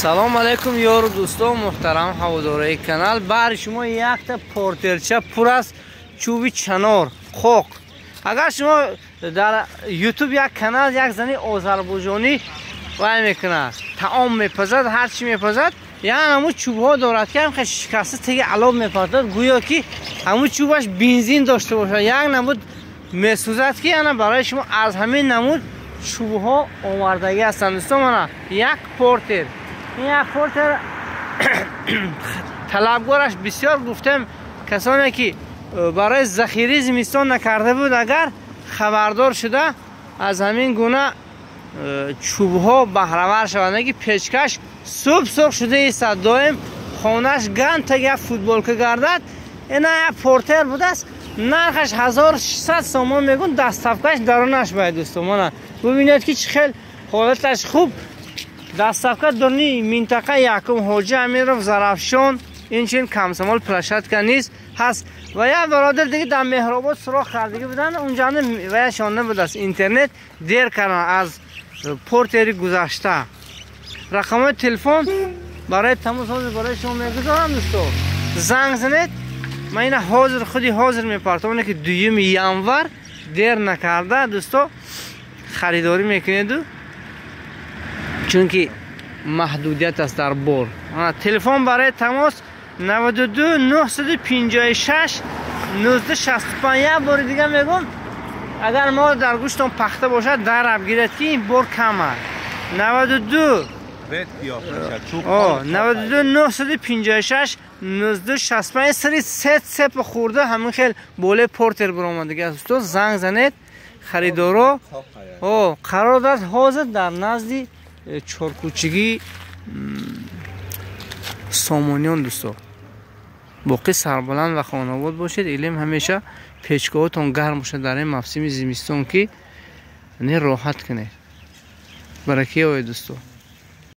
Салом алейкум, ёру дӯстон, муҳтарам ҳаводорои канал. Баҳри шумо якта портерча пур аз чӯби чанор, қоқ. Агар шумо дар Ютуб як канал, як зани озарбойҷонӣ вай мекунад, таом мепазад, ҳар чӣ мепазад, яъне ҳамун чӯбҳо дорад, ки ҳам шикаста теги алов мепартад, гӯё ки ҳамун чӯбаш бензин дошта бошад, як намуд месӯзад, ки ана барои шумо аз ҳамин намуд чӯбҳо овардагӣ ҳастанд, дӯстон. Мана як портер, ин як портер талабгораш бисёр гуфтем. Касоне ки барои захираи зимистон накарда буд, агар хабардор шуда, аз ҳамин гуна чӯбҳо баҳравар шаванд, ки печкаш суб сурх шуда истад, доим хонаш ганта як футболка гардад. Ина як портер будааст, нархаш 1600 сомон мегӯн, доставкаш дарунаш бояд, дӯстон. Мана бубинед, ки чӣ хел ҳолаташ хуб. Доставка дурни минтақа якум, Ҳоҷи Амиров, Зарафшон, инчунин Комсомол площадка низ ҳаст. Ва як бародар дига дар Меҳробод суроғ кардагӣ буданд, унҷанда ваяшон набудааст, интернет дер кардан аз портери гузашта. Рақамҳои телефон барои тамос ҳозир барои шумо мегузорам, дӯсто, занг занед. Ман ина ҳозир, худи ҳозир мепартовам, ки 2 январ дер накарда, дӯсто, харидорӣ мекунеду, чунки маҳдудият аст дар бор. Телефон барои тамос 92 956 1965. Як бори дига мегӯм, агар мо дар гӯштон пахта бошад, дараб гиред, ки ин бор кам аст. 92 92 956 1965. Сари сет сеп хӯрда, ҳамин хел болои портер биромадига аст. Устод, занг занед, харидоро. Қарор дорад ҳозир дар назди чоркӯчигии Сомониён. Дӯсто, боқӣ сарбаланд ва хонобод бошед. Илм ҳамеша печкоҳотон гарм бошад дар ин мавсими зимистон, ки не роҳат кунед. Баракия оед, дӯсто.